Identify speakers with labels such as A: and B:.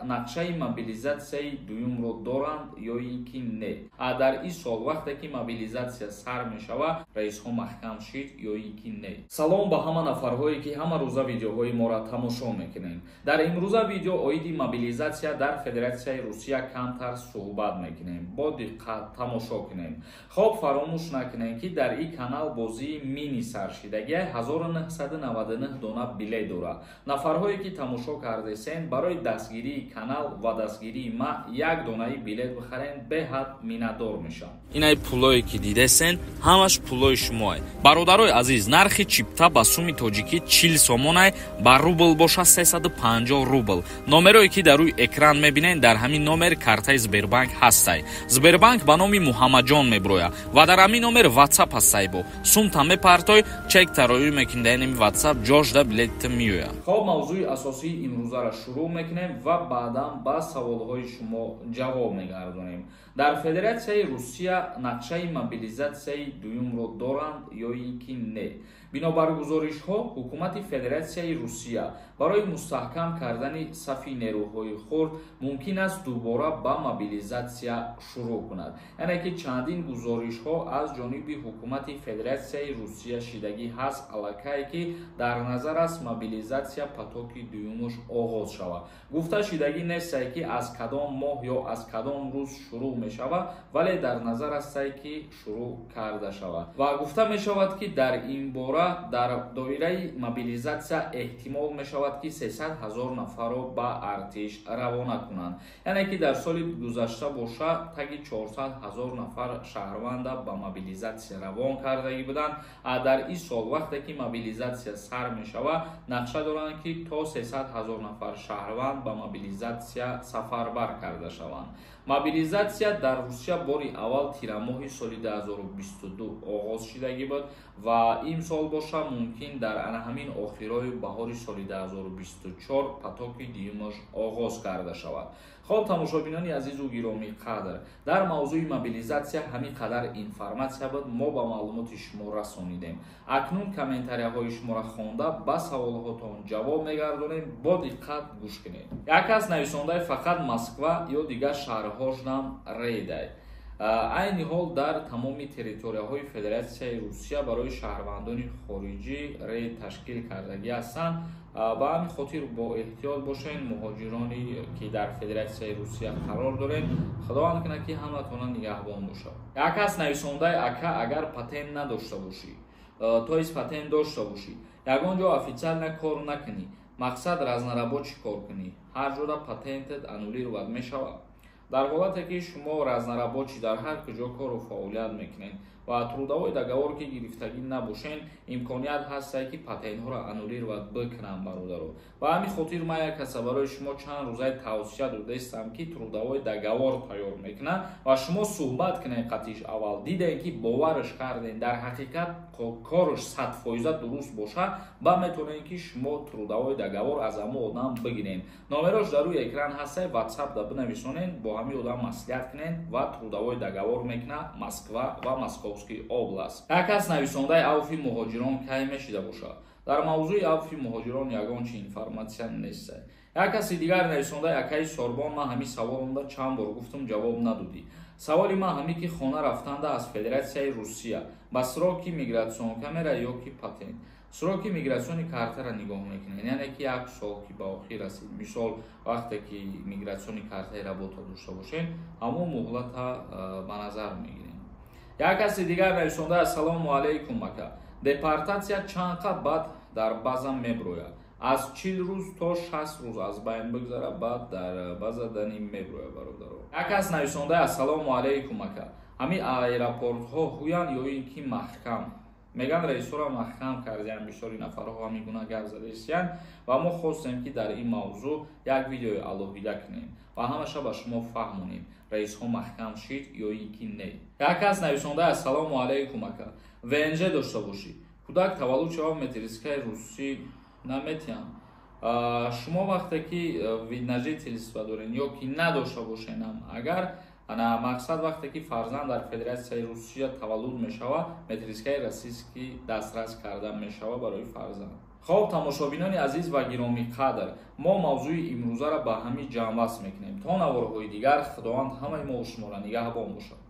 A: Нақшаи мобилизатсияи дуюмро доранд ё ин ки не? Дар ин сол, вақте ки мобилизатсия сар мешавад, рейсҳо маҳкам шид ё ин ки не? Салом ба ҳама нафарҳое, ки ҳама рӯза видеоҳои моро тамошо мекунед. Дар имрӯза видео оиди мобилизатсия дар Федератсияи Русия камтар суҳбат мекунем. Бо диққат тамошо кунем. Хоб, фаромӯш накунем, ки дар ин канал бозии мини саршидагия 1999 дона билет дорад. Нафарҳое, ки тамошо кардесен, барои дастгирии канал ва дастгирии ма як донаи билет бихарен, беҳад миннатдор мешавам.
B: Инай пулое, ки дидесен, ҳамаш пулои шумоае. Бародарои азиз, нархи чипта ба суми тоҷикӣ 40 сомонай, ба рубл боша 350 рубл. Номерое, ки дар рӯи экран мебинед, дар ҳамин номер картаи Сбербанк ҳастай. Сбербанк ба номи Муҳаммадҷон меброяд ва дар ҳамин номер Ватсап ҳастай. Бо сумта мепартой, чек тароӣ мекунӣ, дар ин Ватсап ҷошда билетта меояд.
A: Хоб, мавзӯи асосии имрӯзаро шурӯъ мекунем ва баъдан ба саволҳои шумо ҷавоб мегардонем. Дар Федератсияи Русия нақшаи мобилизатсияи дуюмро доранд ё ин ки не? Бинобар гузоришҳо, ҳукумати Федератсияи Русия барои мустаҳкам кардани сафи нерӯҳои хурд мумкин аст дубора ба мобилизатсия шурӯъ кунад. Яъне ки чандин гузоришҳо аз ҷониби ҳукумати Федератсияи Русия шидагӣ ҳаст аллакай, ки дар назар аст мобилизатсия потоки дуюмуш оғоз шавад. Гуфта шидагӣ нестае, ки аз кадом моҳ ё аз кадом рӯз шурӯъ мешавад, вале дар назар астае, ки шурӯъ карда шавад. Ва гуфта мешавад, ки дар ин бора, дар доираи мобилизатсия, эҳтимол мешавад, ки 300 ҳазор нафарро ба артиш равона кунанд. Яъне ки дар соли гузашта боша, таги 400 ҳазор нафар шаҳрванда ба мобилизатсия равон кардагӣ буданд. А дар ин сол, вақте ки мобилизатсия сар мешавад, нақша доранд, ки то 300 ҳазор нафар шаҳрванд ба мобилизатсия сафарбар карда шаванд. Мобилизатсия дар Русия бори аввал тирамоҳи соли 2022 оғоз шидагӣ буд ва имсол боша, мумкин дар ана ҳамин охирои баҳори соли 2024 потоки дуюмаш оғоз карда шавад. Хоб, тамошобинони азизу гиромӣ қадр, дар мавзӯи мобилизатсия ҳамин қадар информатсия буд, мо ба маълумоти шумо расонидем. Акнун комментарияҳои шуморо хонда, ба саволҳотон ҷавоб мегардонем. Бо диққат гӯш кунед. Як кас нависондаи: фақат Москва ё дигар шаҳрҳошнам рейдай? Айни ҳол дар тамоми территорияҳои Федератсияи Русия барои шаҳрвандони хориҷӣ рейд ташкил кардагӣ ҳастанд. Ба ҳамин хотир бо эҳтиёт бошед, муҳоҷироне, ки дар Федератсияи Русия қарор доред. Худованд кунад, ки ҳаматона нигаҳбон бошад. Як кас нависондаи: ака, агар патент надошта бошӣ, то есть патент дошта бошӣ, ягон ҷо официально кор накунӣ, мақсад разнорабочий кор кунӣ, ҳар ҷода патентат аннулировать мешавад? Дар ҳолате, ки шумо разнорабочий дар ҳар куҷо кору фаъолият мекунед ва трудовой договор ки гирифтагӣ набошед, имконият ҳастае, ки патентҳоро аннулировать бикунанд, бародаро. Ба ҳамин хотир ман як каса барои шумо чанд рӯзаи тавсия додаистам, ки трудовой договор тайёр мекунад ва шумо суҳбат кунед қатиш. Аввал дидем, ки боварш кардем, дар ҳақиқат корш 100% дуруст бошад, ба метавонед, ки шумо трудовой договор аз ҳамон одам бигиред. Номерош дар рӯи экран ҳастае, Ватсап да бинависонед, бо ҳамин одам маслиҳат кунед ва трудовой договор мекунад, Москва ва Московский область. Як кас нависондаи: авфи муҳоҷирон кай мешида бошад? Дар мавзӯи авфи муҳоҷирон ягон чи информатсия нест. Як каси дигар нависондаи: акаи Сорбон, ман ҳамин саволонда чанд бор гуфтум, ҷавоб надодӣ. Саволи ман ҳамин, ки хона рафтанда аз Федератсияи Русия ба сроки миграционка мера ё ки патент? Сроки миграционный картаро нигоҳ мекунед, яъне ки як сол ки ба охир расид, мисол, вақте ки миграционный картаи работа дошта бошед, ҳамон муҳлата ба назар мегирем. Як каси дигар нависонда: ассалому алайкум, ака, депортатсия чанд қад баъд дар база меброяд? Аз 40 рӯз то 60 рӯз аз байн бигзара, баъд дар база дани меброяд, бародаро. Як кас нависонда: ассалому алайкум, ака, ҳамин аэропортҳо ҳуянд ё ин ки маҳкам? Меган, рейсҳоро маҳкам кардиям. Бисёри нафарҳо ҳамин гуна гап задаистиянд ва мо хостем, ки дар ин мавзӯъ як видеои алоҳида кунем ва ҳамаша ба шумо фаҳмонем, рейсҳо маҳкам шид ё ин ки не. Як кас нависонда: ассалому алайкум, ака, ВНЖ дошта бошӣ, кӯдак таваллуд шава, метрическаи русӣ наметиҳам? Шумо вақте ки вид на жительство дорен ё ки надошта бошенам, агар ана мақсад, вақте ки фарзанд дар Федератсияи Русия таваллуд мешавад, метрическаи российский дастрас карда мешавад барои фарзанд. Хоб, тамошобинони азиз ва гиромиқадр, мо мавзӯи имрӯзаро ба ҳамин ҷамъбаст мекунем. То наворҳои дигар, Худованд ҳамаи мо шуморо нигаҳбон бошад.